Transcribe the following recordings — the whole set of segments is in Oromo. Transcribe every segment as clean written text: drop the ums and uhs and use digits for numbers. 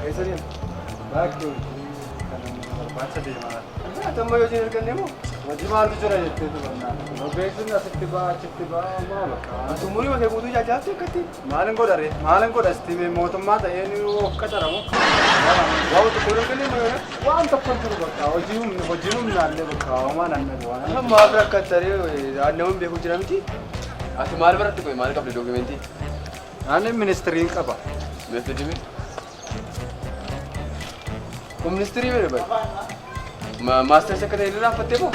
Eessa deemta? Baakki hojii kana barbaacha deemaa. Ati amma yoo hojii hin arganne moo? Hojii maaltu jira jettee tubannaa. Beeksisni asitti ba'a achitti ba'a maa bakka. Ati umurii makee guutuu jaajaatti akkatti? Maalin godha ree? Maalin godha isti mootummaa ta'ee ni of qacaramu? Waan tokko hin arganne moo yoo? Waan tokko hin jiru bakka hojii humna hojii humnaallee bakka homaa nan dhabu waan. Amma maaf rakkatta ree namoonni beeku jira miti? Ati maal baratte qoy maal qabda dookimentii? Ani ministiriin qaba. Mee fidime? Kun ministirii bire bari. Maastarsi akka ta'e irraanfattee moo?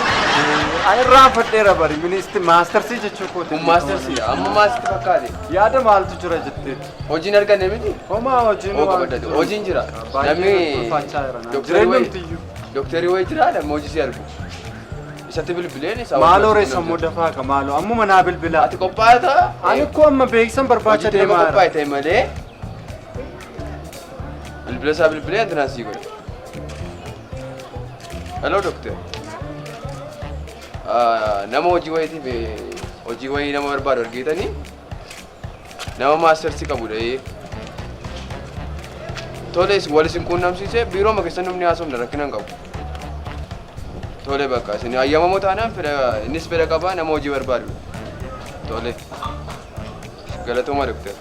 Ani irraanfadheera bari ministi maastarsii jechuu kooti. Kun maastarsii amma maasitti fakkaate. Yaada maaltu jira jettee? Hojiin arganne miti? Homaa hojiin Oo qabadda hojiin jira. Baay'ee ulfaachaa jira. Dooktarii wayii Jireenyumtiyyuu. dooktarii wayii jira namni hojii si argu. Isatti bilbileen isaa Maaloo ree sammuu dafaa ka maaloo ammuma naa bilbilaa. Ati qophaa'aa ta'a? Ani koo amma beeksisan barbaacha Hojii nama deemaa jira. qophaa'e ta'e malee bilbila isaa bilbilee antinaa sii godhe. Hello doctor. Nama hojii wayiitiif hojii wayii nama barbaadu argitanii nama maastersi qabudha. Tole wal isin quunnamsiisee biiroo keessan namni haasofna rakkina hin qabu. Tole bakka isin hayyamamoo taanaan fedha innis fedha qabaa nama hojii barbaadu. Tole. Galatooma doctor.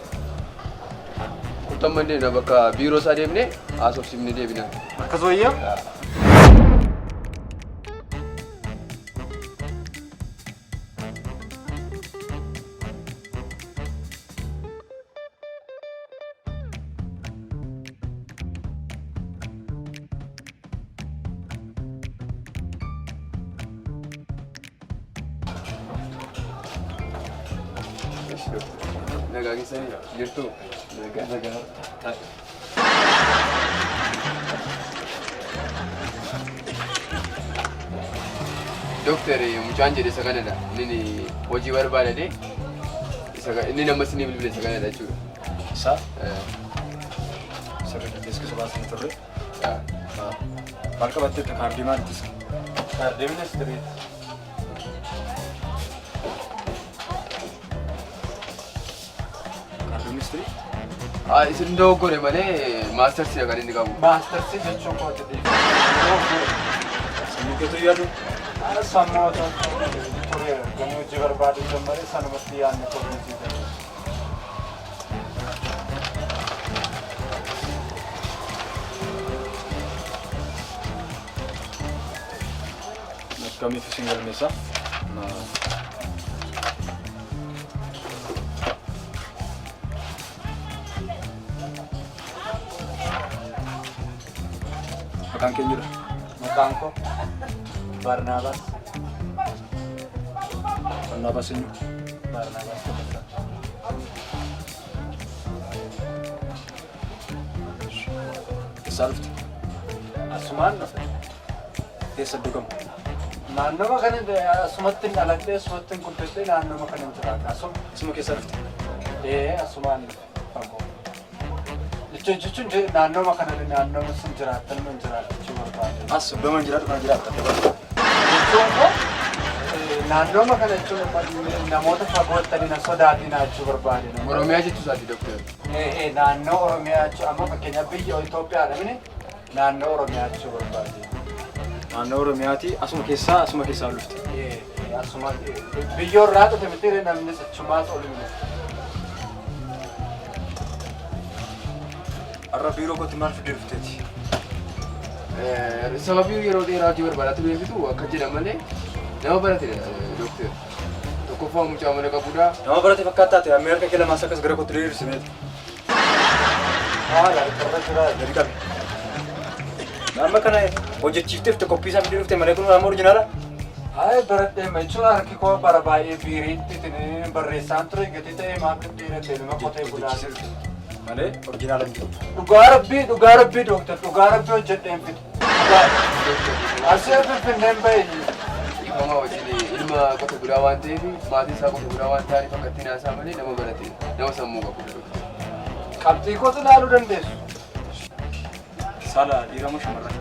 Kuttamma deemna bakka biiroo isaa deemnee haasofsiifnee deebina. Akkas wayyaa? Nagaa keessanii jirtu. Nagaa. Nagaa. Dooktar mucaan jedhe isa kanadha. Inni hojii barbaadate isa inni nama isinii bilbile isa kanadha jechuudha. Isaa sirriidha beeksisa baasanii turre. Maal qabatteetta kaardii maalitti isa? Kaardii ministiriiti. Kaardii ministirii? Isin dogoggore malee maastarsiidha kan inni qabu. Maastarsii jechuun kooti dhiifama. Sammuu keetu yaadu? Sammuu otoo ture gani hojii barbaadu jammare sanumatti yaadne koomiti. Akkamiif isin galmeessa? Maqaan keenyudha. Maqaan koo Barnaabaas. Barnaabaas eenyu? Barnaabaas Tafarraa. Eessaa dhufte? Asumaan dhufe. Eessa iddoo kam? Naannoma kana asumatti hin dhaladhee asumatti hin guddadhee naannoma kana hin jiraata. Asuma. Asuma keessaa dhufte? Ee asumaan fagoo. Jechuun jechuun naannoma kana naannoma sun jiraattan man jiraata jechuu barbaade. As iddoo man jiraatu kana jiraatta. Jechuun koo naannoma kana jechuun namoota fagoottanii na sodaatinaa jechuu barbaade. Oromiyaa jechuu isaati dooktar. Naannoo Oromiyaa jechuun amma fakkeenyaaf biyya Itoophiyaadha mini naannoo Oromiyaa jechuu barbaade. Naannoo Oromiyaati asuma keessaa asuma keessaa dhufte. Asuma biyyoo irraa dhufe miti namnis achumaas ol miti. Har'a biiroo kootti maal fidee dhufteeti? Sababii yeroo dheeraa hojii barbaadaa tureefitu akka jedhan malee nama baratedha dooktar. Tokkoffaa mucaa mana qabudha. Nama barate fakkaata ta'e amma harka kee lamaas akkas gara kootti diriirsineeti. Haala harkarra jira. Gadi qabi. Amma kana hojjechiiftee dhufte qophii isaa fidee dhufte malee kun amma orjinaala. Hayi baradhee jechuun harki koo bara baay'ee biiriitti barreessaan ture gatii ta'ee maaf dhedheerate nama qotee bulaa. Malee orjinaala miti. Dhugaa rabbii dhugaa rabbii dooktar dhugaa rabbii hojjedheen fidu. Asii finfinneen bahe. Dhiifama wajjin ilma qote bulaa waan ta'eef maatiin isaa qote bulaa waan ta'aniif akka ittiin haasaa malee nama barate nama sammuu qabudha dooktar. Qabxii kootu ilaaluu dandeessu. Saala dhiira moo shamarran?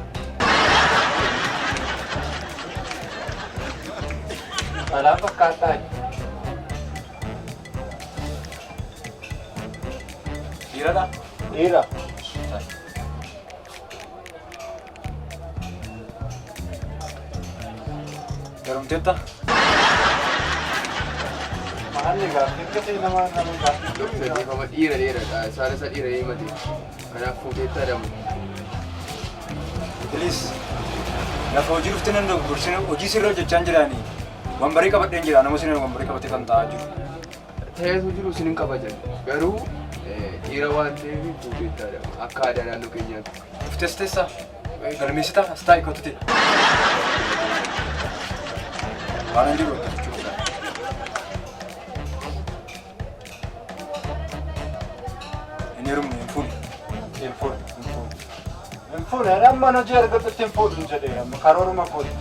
Dhalaa fakkaataa. Dhiiradha? Dhiira. Heerumteetta? Maalli gaaffii akkasii nama nama gaaffii. Doktar dhiifama dhiira dhiira saala isaa dhiira himate. Kanaaf fuuteettaa dhamu. Please. Lafa hojii dhufte nan dogoggorsin hojii sirra hojjechaa hin jiraani. Wambarii qabadheen jira nama sin wambarii qabatee kan taa'aa jiru. Ta'eetu jiru isin hin kabajan. Garuu dhiira waan ta'eef fuuteettaa dhamu. Akka aadaa naannoo keenyaatti. Dhuftes teessa galmeessitaa as taa'i kottu ta'e. Waan hin jiru hojjechuu barbaada. Hin heerumne hin fuune. Hin fuudhu, hin fuudhu. Hin fuudhu, ani amma hojii argadhutti hin fuudhu hin jedhee amma karooruma kooti.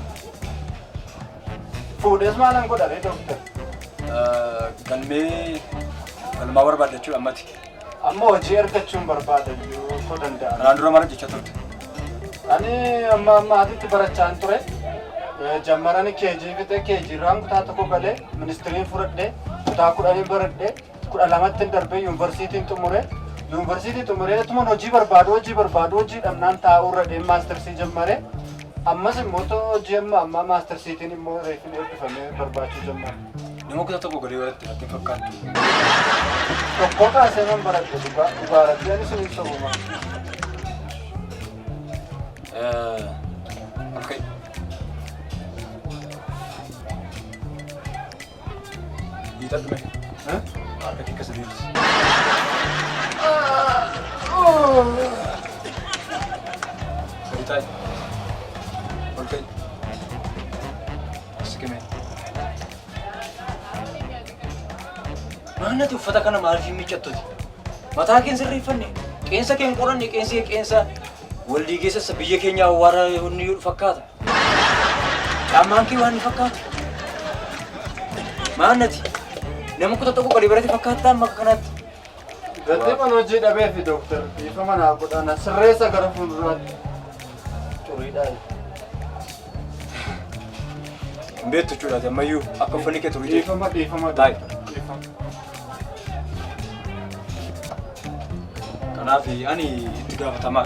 Fuudhees maalan godha ree dooktar? Galmee galmaa barbaadda jechuudha ammati. Amma hojii argachuun barbaada iyyuu osoo danda'ame. Kanaan dura maal hojjechaa turte? Ani amma ammaatitti barachaan ture. Jammarani KG fixe KG irraan kutaa tokko galee ministiriin fudhadhee kutaa 10n baradhee 12tti darbee yuunivarsiitiin xumure. Yuunivarsiitii xumuree atuman hojii barbaadu hojii barbaadu hojii dhabnaan taa'uu irra deem maastarsii jammare. Ammas immoo hojii amma ammaa maastarsiitiin immoo reefin eebbifamee barbaachuu jammare. Nama kutaa tokko galee baratte natti hin fakkaattu. Tokkoo kaasee nan baradhe dhugaa dhugaa rabbii ani isin hin sobuma. Ol ka'i. Hiixadhu mee. Harka kee keessa deebisi. Gadi taa'i. Ol ka'i. Siqimee. Maal ati uffata kana maaliif hin miiccattuti? Mataa kee hin sirreeffanne, qeensa kee hin qoranne, qeensi kee qeensa waldii keessa biyya keenya awwaara inni fakkaata. Caammaan kee waan inni fakkaatu. Maal ati nama kutaa tokko gadi barate fakkaattaa amma akka kanaatti. Gatii mana hojii dhabee fi dooktar dhiifama naa godhaa na sirreessa gara fuulduraatti. Xuriidhaa. Hin beektu jechuudha ati ammayyuu akka uffanni kee xurii ta'e. Dhiifama dhiifama Taa'e. dhiifama. Kanaaf ani itti gaafatamaa.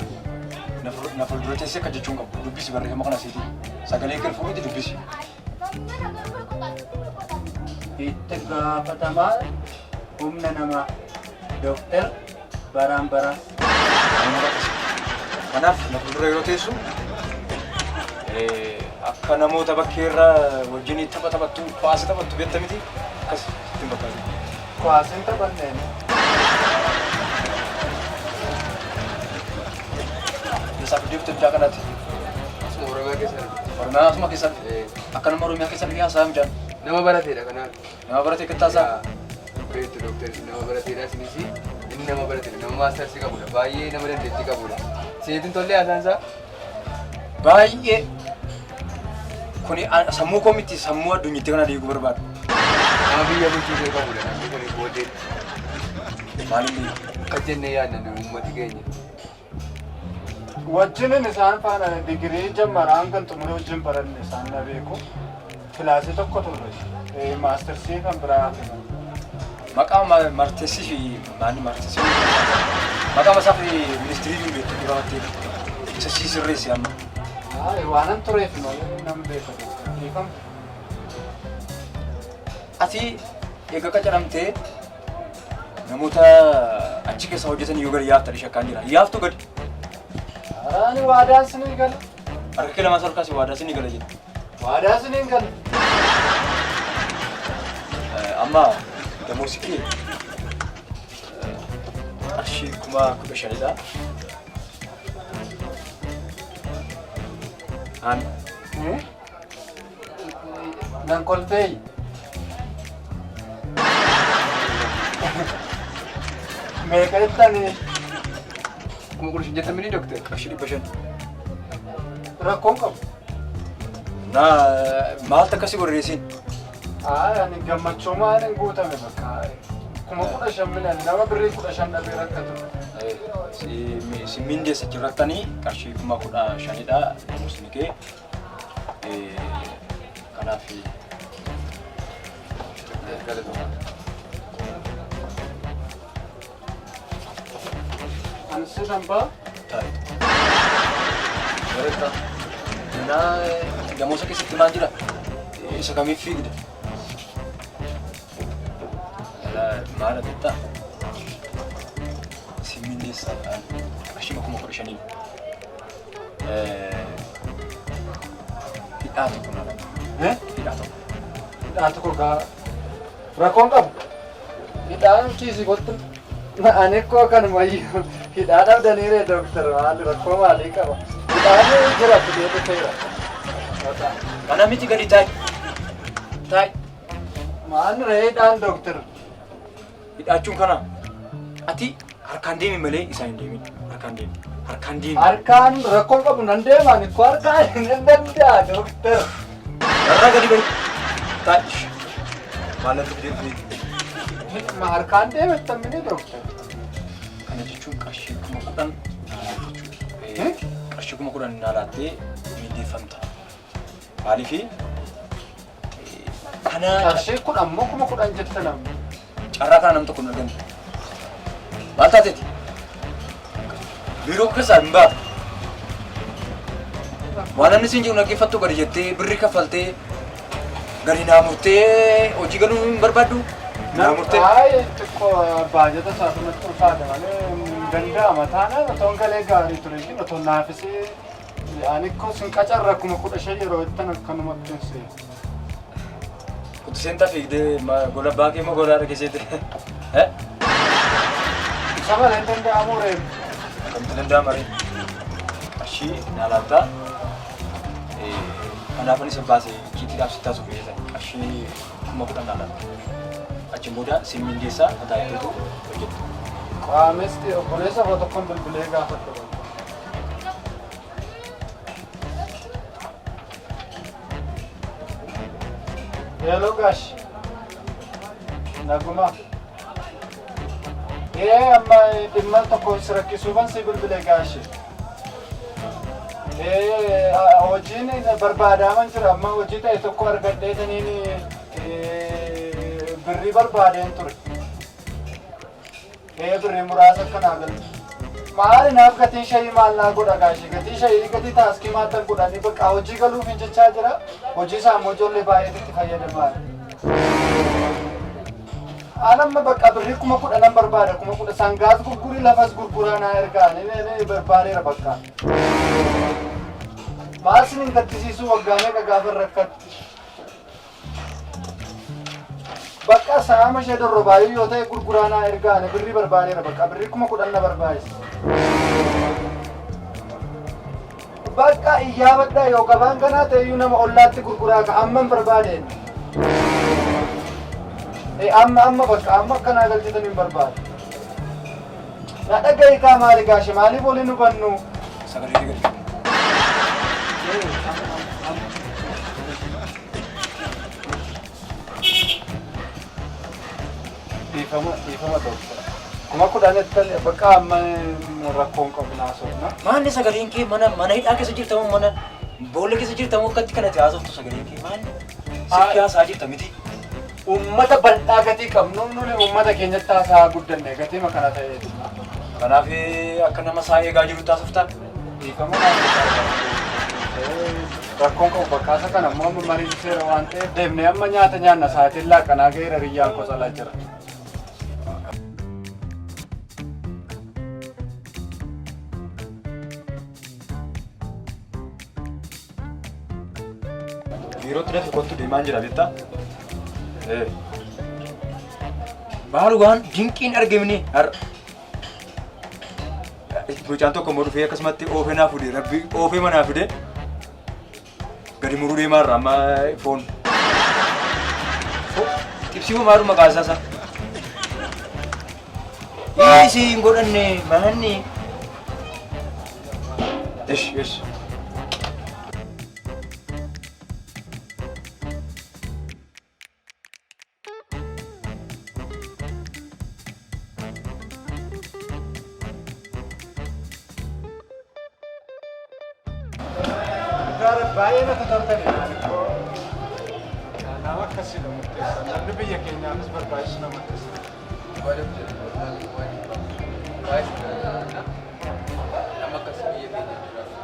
Na fuuldura teessee akka jechuun qabu. Dubbisi barreeffama kana siitii. Sagalee kee fuudhiitti dubbisi. Itti gaafatamaa humna namaa Dooktar Baraan Baraa. Kanaaf na fuuldura yeroo teessu akka namoota bakkeerra wajjin tapha taphattu kuwaasa taphattu beekta miti akkas sitti hin fakkaatu. Kuwaasa hin taphanneen. Eessaa fiddee dhufte mucaa kanatti? Asuma Oromiyaa keessa dha. Oromiyaa asuma keessatti? Akka nama Oromiyaa keessa dhufee haasaa mucaan. Nama barateedha kanaaf. Nama barate akkatti haasaa? Beektu dooktar isin nama barateedha isinis inni nama barateedha nama maastarsii qabudha baay'ee nama dandeettii qabudha. Isinitti hin tollee haasaan isaa? Baay'ee kuni sammuu koo miti sammuu addunyitti kana diiguu barbaada. Nama biyya bulchuu illee qabudha namni kun booddeetti. Maaliin biyya? Akka jennee yaadna nu uummati keenya. Wajjinin isaan faana digirii jammaraa hangan xumuree wajjin baranne isaan na beeku. Kilaasii tokko turre. Maastersii kan biraa hafe. Maqaa martesii fi maanni martesii maqaa masaa fi ministirii hin beektu dhibaattee isa sii sirreessi amma. Ay, waanan tureef malee nan beeka. Dhiifama. Ati eega qacaramtee namoota achi keessa hojjetan yoo gadi yaafta shakkaan jira. Yaaftu gadi. Ani waadaan sinii gala. Harka kee lamaan ol kaasi waadaa sinii gala jedhe. Waadaa siniin gala. Amma damoosi kee qarshii 15,000dha. Aan Nan kolfee. Meeqa jettanii? 15,000 jettamini doktar? Qarshii 500. Rakkoon qabu. Na maaltu akkasii godhe reesiin? Haa ani gammachuu maaliin guutame bakka. 15,000 milan nama birrii 15 dhabee rakkatu. Si mindeessa jirrattanii qarshii 15,000dha namootni kee. Kanaaf Galatoomaa. Ani sinan ba'a. Taa'e. Bareedaa. Naa damoosa keessatti maal jira? Isa kamiif fiigda? Maal jettaa? Si mindeessaa qarshii 15,000. Hidhaa tokko na laata. Hidhaa tokko. Hidhaa tokko gaa rakkoon qabu. Hidhaan kiisii kottu. Ani koo kanumayyuu hidhaa dhabdaniire dooktar maali rakkoo maalii qaba. Hidhaan jira fidee dhufeera. Kana miti gadi taa'i. Taa'i. Maal ree hidhaan dooktar? Hidhaachuun kana. Ati harkaan deemi malee isaan hin deemin. Harkaan deemi. Harkaan deemi. Harkaan rakkoon qabu nan deema ani koo harkaan hin danda'a dooktar. Irraa gadi bahi. Taa'i. Maal natti fidee dhufee? Harkaan deeme mini dooktar. Kana jechuun qarshii 10,000 jechuudha. Qarshii 10,000 naa laattee mindeeffamta. Maaliifi kana Qarshii 10 moo 10,000 jette namni? Carraa kana nam tokko hin arganne. Maal taateeti? Biiroo keessaa hin baatu. Waan namni siin jiru dhaggeeffattu gadi jettee birrii kaffaltee gadi naa murtee hojii galuu hin barbaaddu? Naa murtee. Ay, xiqqoo baajata isaatu natti ulfaate malee hin danda'ama. Taanaan otoo hin galee gaarii ture isin otoo naafis ani koo sin qacarra 15,000 yeroo ittan akkanumatti hin seenu. Kutu seentaa fiigdee gola baakee moo gola haadha keesseeti? Isa malee hin danda'amu reemu. Akkamitti danda'ama ree? Qarshii naa laattaa. Kanaaf ani isa baase kiitiidhaaf si taasisuuf fayyada. Qarshii 10,000 naa laatta. Achiin booda sin mindeessaa mataa itteetu hojjettu. Qaamesti obboleessa koo tokkoon bilbilee gaafadhu. Hello gash. Naguma. Ee amma dhimma tokko si rakkisuufan si bilbile gaashi. Ee hojiin barbaadaman jira amma hojii ta'e tokko argadhee taniin birrii barbaadeen ture. Ee birrii muraasa akkanaa galchu. Maali naaf gatiin shayii maal naa godha gaashi gatii shayii gatii taaskii maattan godhanii bakka hojii galuuf hin jechaa jira. Hojii isaa immoo ijoollee baay'eetu itti fayyadamaa. An amma bakka birrii 10,000 barbaada 10,000 sangaas gurgurii lafas gurguraa naa ergaa ni barbaadeera bakka. Maal sin hin gaddisiisu waggaa meeqa gaafa rakkatti. Bakka saama ishee dorrobaayyuu yoo ta'e gurguraa naa ergaa ani birrii barbaadeera bakka birrii 10,000 na barbaachisa. Bakka iyyaafadhaa yoo gabaan kanaa ta'eyyuu nama ollaatti gurguraa ka amman barbaadeen. Amma amma bakka amma akkanaa galchitan hin barbaadu. Na dhaga'i kaa maali gaashe maaliif waliin hubannu? Sagalee kee gadi qabi. Dhiifama dhiifama ta'u. 10,000tti bakka amma rakkoon qabu naasofna. Maalli sagaleen kee mana mana hidhaa keessa jirtamoo mana boolla keessa jirtamoo akkatti kanatti haasoftu sagaleen kee maalli? Silkii haasaa jirta miti. Uummata bal'aa gatii qabnu nuni uummata keenyatti haasaa guddanne gatii makana ta'eeti. Kanaaf akka nama isaa eegaa jiru taasifta. Dhiifama rakkoon qabu bakka isa kana immoo amma mariisiseera waan ta'eef deemnee amma nyaata nyaanna sa'aatiin laaqanaa ga'eera riyyaan kosalaa jira. Biirootti dafi kottu deemaan jira beektaa? Maal waan dinqiin argamne har'a. Mucaan tokko immoo dhufee akkasumatti oofee naa fuudhe rabbi oofee manaa fide gadi muruu deemaa irra amma foon. Xibsii moo maaluma maqaa isaa isaa? Dhiisii hin godhanne maanni. Ish ish. Gaara baay'ee natti toltani. Nama akkasiidha murteessaa. Namni biyya keenyaafis barbaachisu nama akkasii. Nama akkasii biyya keenya jiraatu.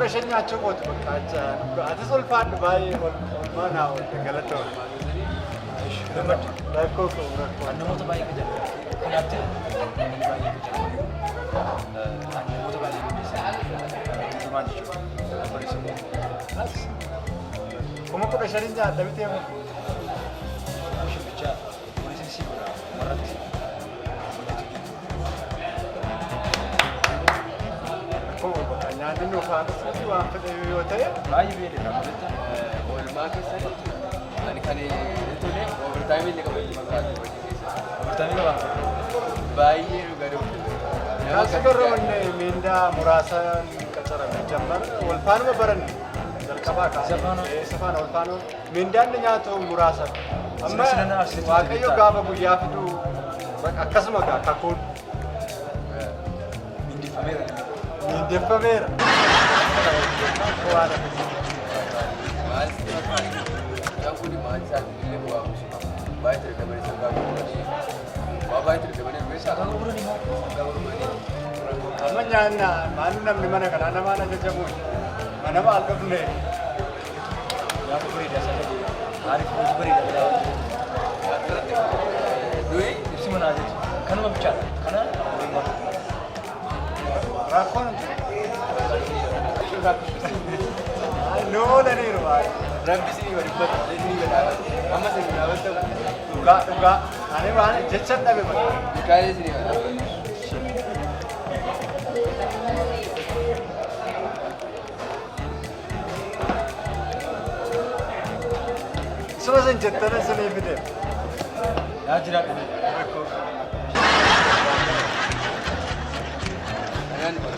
15 nyaachuu kooti bakka acha. Atis ulfaadhu baay'ee olmaa naa oolte galatoon. Gammadde. Rakkoo qabu rakkoo. An namoota baay'ee qajeelcha. Kanaatti namoonni baay'ee qajeelcha. An namoota baay'ee qajeelcha. Hundumaan jechuudha. Barreessa. 15,000 nyaadha bitee moo? 5 bichaa poolisiin si godha. Umarratti hojjetu jiru. Rakkoo bakka nyaanni nuuf haa dhufuuti waan fedhe yoo ta'e. Baay'ee beelera beektaa? Oolmaa keessatti ani kan tole overtime illee qaba itti fakkaatu hojii keessatti. Afurtamii qaba. Baay'ee dhugaa dubbii. Kaasii gorroonne miindaa muraasa qacarame jammar wal faanuma baranne jalqabaa kaasee. Isa faana? Isa faana wal faana miindaan ni nyaatu muraasa. Amma Sina sina arsiti Waaqayyo bittaa. Gaafa guyyaa fidu bakka akkasuma gaa kakuun Mindeeffameera. Miindeffameera. Waan akkasii. Maal sitti fakkaata? Mucaan kun maal isaatiin illee bu'aa buusu qaba. Baay'ee ture dabalee sangaa gurguranii waa baay'ee ture dabalee beekaa. Sangaa gurguranii moo? Sangaa gurguranii. Amma nyaanna maal namni mana kanaa namaan ajajamuun mana maal dhufne. Nyaata bareedaa sagalee. Maaliif hojii bareedaa biraa hojjetu? Asirratti nuyi Ibsi manaa jechuudha. Kanuma bichaadha. Kana ogummaa tokko. Rakkoon nu oolaniiru baay'ee. Rabbi isinii dubbata, isinii badhaafata. Amma isin dhaabattamu. Dhugaa dhugaa ani waan jecha dhabe malee. Mikaa'el isinii badhaafata. Isuma isin jettan isinii fide. Yaa jiraadhu. Rakkoo. Ayyaanni bara.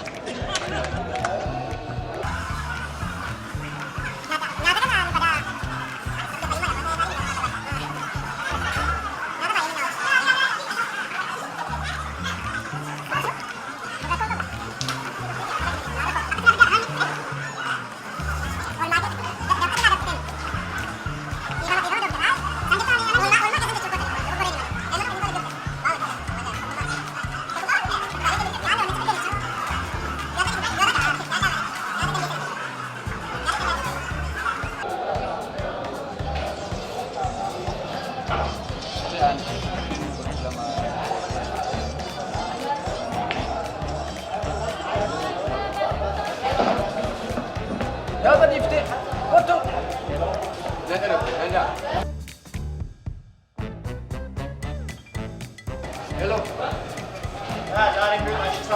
Nyaata dhiiftee kottu. Nan dha nan dha. Hello.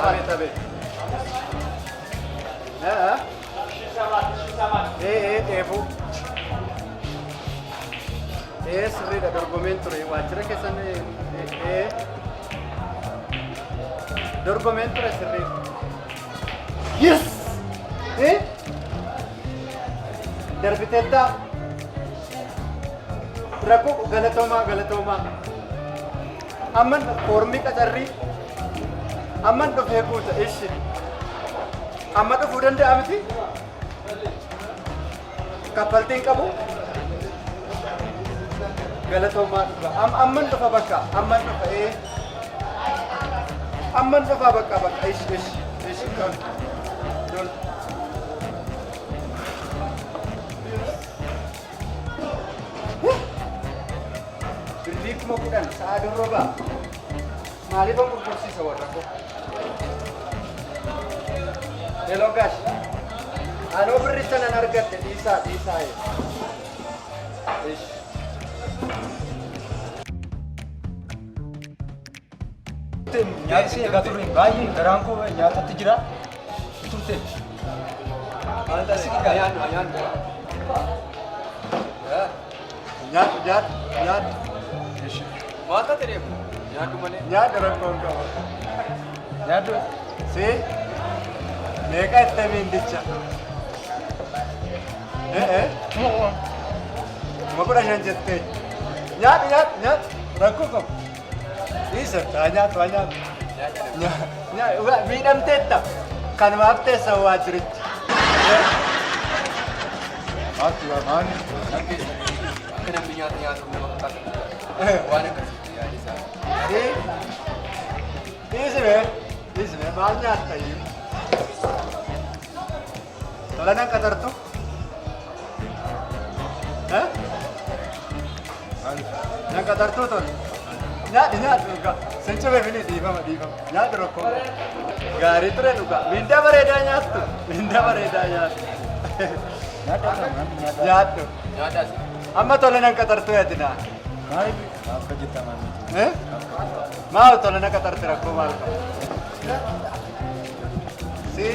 Abeet abeet. Ee dheebuu. Ee sirriidha dorgomeen ture waajjira keessan ee dorgomeen ture sirriidha. Yes! Ee darbiteettaa rakkoo galatoomaa galatoomaa. Amman foormii qacarrii amman dhufee guuta ishi. Amma dhufuu danda'a miti? Kaffaltiin qabu? Galatoomaa dhuga. Amman dhufa bakka. Amman dhufa ee. Amman dhufa bakka bakka. Ishi ishi ishi. Tol. Tol. Birrii 10,000 sa'a dorrobaa. Maaliifan gurgursiisa warra koo? Hello gash. Anoo birri sanan argadhe dhiisaa dhiisaa. Ishi. Nyaata si eegaa turre baay'ee garaan koo nyaatatti jira. Turte. Nyaannu nyaannu. Nyaadhu nyaadhu nyaadhu. Maal taate deemu? Nyaadhu malee. Nyaadhu rakkoon qabu. Nyaadhu. Si meeqa itti miindicha? Eh eh. 15,000 jettee. Nyaadhu nyaadhu nyaadhu rakkoo qabu. Dhiisa haa nyaatu haa nyaatu. Nyaadhu miidhamteetta. Kanumaaf teessa waajjirichi. Maaltu maal? Akka namni nyaata nyaatuuf nama fakkaata. Waan akkasitti yaadi isaa. Si dhiisi bee dhiisi bee maal nyaatta iyyuu? Tola nan qaxartu? Eh? Nan qaxartuu tola? Nyaadhi nyaadhi dhugaa. Sin cime fini dhiifama dhiifama. Nyaadhi rakkoo. Gaarii ture dhugaa. Mindaa bareedaa nyaattu. Mindaa bareedaa nyaattu. Nyaadhu. Nyaadhaas. Amma tola nan qaxartuu ati naa. Eh? Maa tola na qaxarte rakkoo maal qaba? Si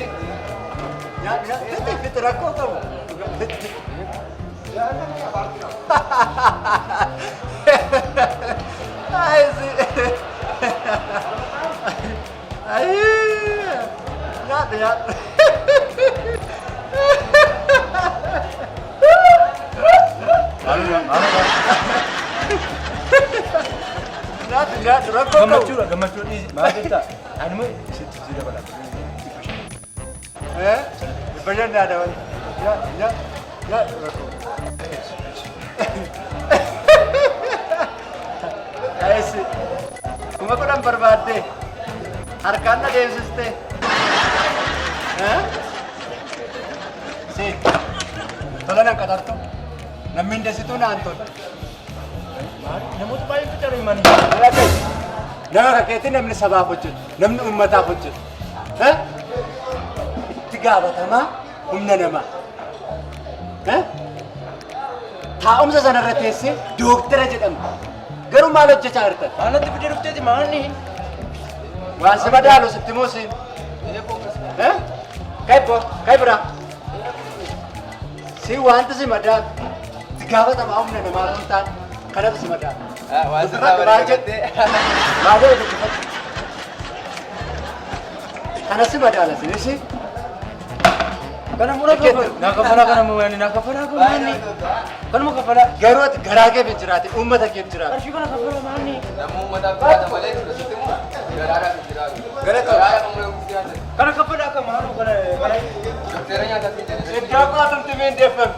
nyaadhu nyaadhu. Fixi fixi rakkoo qabu. Fixi fixi. Ay, si. Ay. Nyaadhu nyaadhu. Nyaadhu nyaadhu rakkoo qabu. Gammachuudha gammachuu dhiisi. Maal jettaa? Anuma sitti si dabala. Eh? 500 naa dabala. Nyaadhu nyaadhu nyaadhu rakkoo. Ay, si. 10,000 barbaaddee harkaan na deemsistee. Eh? Si. Tola nan qaxartu. Namni hindessituu naan tola. Namoota baay'ee ficaree mani. Nama kakkeetti namni sabaaf hojjetu, namni uummataaf hojjetu. Eh? Itti gaafatamaa humna namaa. Eh? Taa'umsa sanarra teessee dooktara jedhama. Garuu maal hojjechaa jirtan? Maalatti fidee dhufteeti maalni? Waan si madaalu sitti moo siin? Eh? Kai bo, kai biraa. Si wanti si madaalu itti gaafatamaa humna namaa osoo hin taane kanaaf si madaalu. Waan sirraa Maal jette? Maal jedhe dubbifadhu? Kana si madaala sinis. Kana mura kafala. Na kafala kana mani na kafala mani. Kanuma kafala. Garuu ati garaa keef hin jiraatin, uummata keef jiraatu. Qarshii kana kafala mani. Namni uummataaf jiraata malee jechuudha sitti immoo garaadhaaf hin jiraatu. Garaadhaaf ammoo yoo jiraatan. Kana kafala akka maaloo kana kana. Dokteera nyaataa fi jedhe. Iddoo qaatumti miindeeffame.